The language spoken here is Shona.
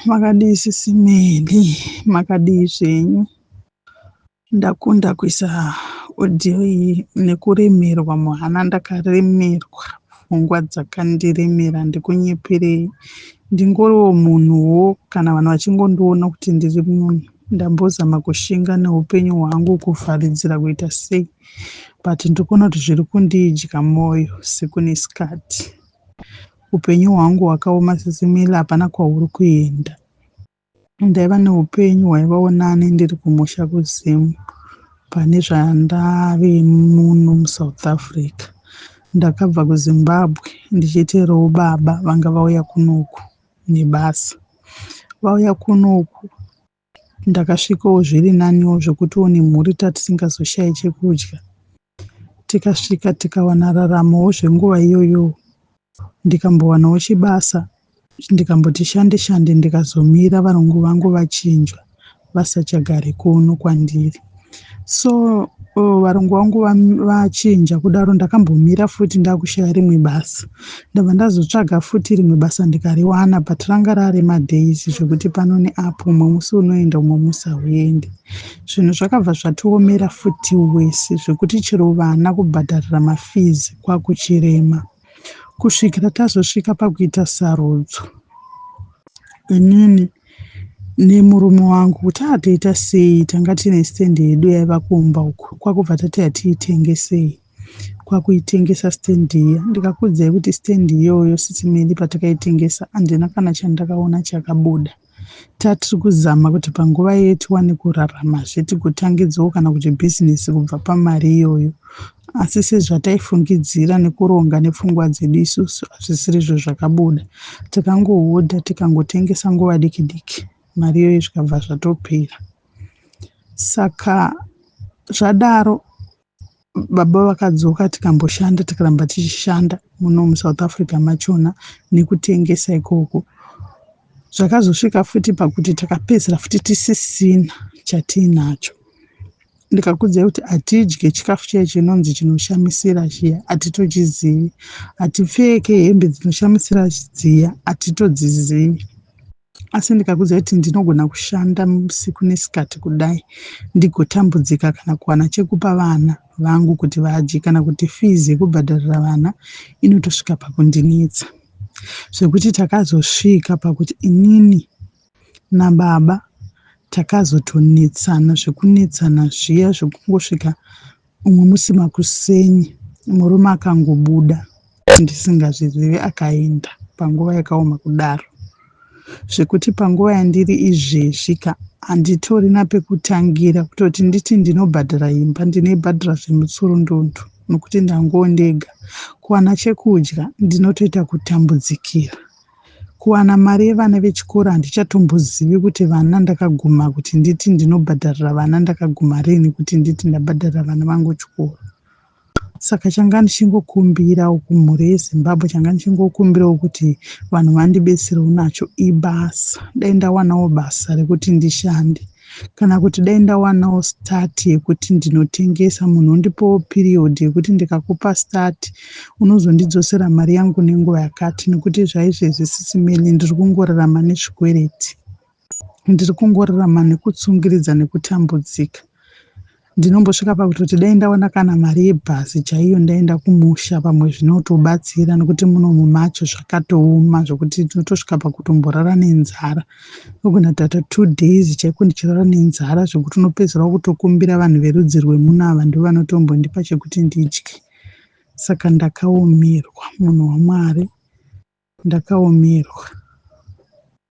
Makadii sisi Melly? Makadii zvenyu? Ndakunda kuisa audio iyi nekuremerwa muhana ndakaremerwa pfungwa dzakandiremera ndikunyeperei. Ndingoriwo munhuwo kana vanhu vachingondiona kuti ndiri munhu. Ndambozama kushinga neupenyu hwangu kuvharidzira kuita sei but ndikuona kuti zviri kundidya moyo siku nesikati. Upenyu hwangu hwakaoma sisi Melly hapana kwahuri kuenda. Ndaiva neupenyu hwaivawo nani ndiri kumusha kuZim pane zvandave muno muSouth Africa. Ndakabva kuZimbabwe ndichiteerawo baba vanga vauya kunoku nebasa. Vauya kunoku ndakasvikawo zviri naniwo zvekutiwo nemhuri tatisingazoshayi chekudya. Tikasvika tikawana raramowo zvenguva iyoyo ndikambowanawo chibasa ndikamboti shande shande ndikazomira varungu vangu vachinjwa vasachagare kuno kwandiri. So varungu vangu vachinja kudaro ndakambomira futi ndakushaya rimwe basa. Ndabva ndazotsvaga futi rimwe basa ndikariwana but ranga rare madays zvekuti pano neapo umwe musi unoenda umwe musi hauendi. Zvinhu zvakabva zvatiomera futi wese zvekuti chero vana kubhadharira mafees kwakuchirema. Kusvikira tazosvika pakuita sarudzo inini nemurume wangu kuti ah toita sei tanga tine stand yedu yaiva kumba uku kwakubva tati hatiitengesei kwakuitengesa stand iya ndikakuudzai kuti stand iyoyo sisi Melly patakaitengesa handina kana chandakaona chakabuda Tatiri kuzama kuti panguva iyoyo tiwane kuraramazve tigotangidzawo kana kuti bhizinesi kubva pamari iyoyo. Asi sezvataifungidzira nekuronga nepfungwa dzedu isusu hazvisirizvo zvakabuda. Takangohodha tikangotengesa nguva diki diki mari iyoyo zvikabva zvatopera. Saka zvadaro Baba vakadzoka tikamboshanda tikaramba tichishanda muno muSouth Africa machona nekutengesa ikoko. Zvakazosvika futi pakuti takapedzisira futi tisisina chatiinacho. Ndikakuudzai kuti hatidye chikafu chiya chinonzi chinoshamisira chiya hatitochizivi. Hatipfeke hembe dzinoshamisira dziya hatitodzizivi. Asi ndikakuudza kuti ndinogona kushanda siku nesikati kudai ndigotambudzika kana kuwana chekupa vana vangu kuti vadye kana kuti fees yekubhadharira vana inotosvika pakundinetsa. Zvekuti takazosvika pakuti inini nababa takazotonetsana zvekunetsana zviya zvekungosvika Umwe musi makuseni murume akangobuda ndisingazvizive akaenda panguva yakaoma kudaro zvekuti panguva yandiri izvezvi ka handitorina pekutangira kutoti nditi ndinobhadhara imba ndinoibhadhara zvemutsurundundu nokuti ndangoo ndega kuwana chekudya ndinotoita kutambudzikira Kuwana mari yevana vechikoro handichatombozivi kuti vana ndakaguma kuti nditi ndinobhadharira vana ndakaguma rini kuti nditi ndabhadharira vana vangu chikoro. Saka changa ndichingokumbirawo kumhuri yeZimbabwe changa ndichingokumbirawo kuti vanhu vandibetserewo nacho ibasa. Dai ndawanawo basa rekuti ndishande. Kana kuti dai ndawanawo start yekuti ndinotengesa munhu ondipawo period yekuti ndikakupa start unozondidzosera mari yangu nenguva yakati nekuti zvaizvezvi sisi Melly ndiri kungorarama nezvikwereti. Ndiri kungorarama nekutsungiridza nekutambudzika. Ndinombosvika pakutoti dai ndawana kana mari yebhazi chaiyo ndaenda kumusha pamwe zvinotobatsira nekuti munomu macho zvakatooma zvekuti tinotosvika pakutomborara nenzara. Unogona kutoita 2 days chaiko ndichirara nenzara zvekuti unopedzisira wakutokumbira vanhu verudzi rwemuno ava ndovanotombondipa chekuti ndidye. Saka ndakaomerwa munhu waMwari ndakaomerwa.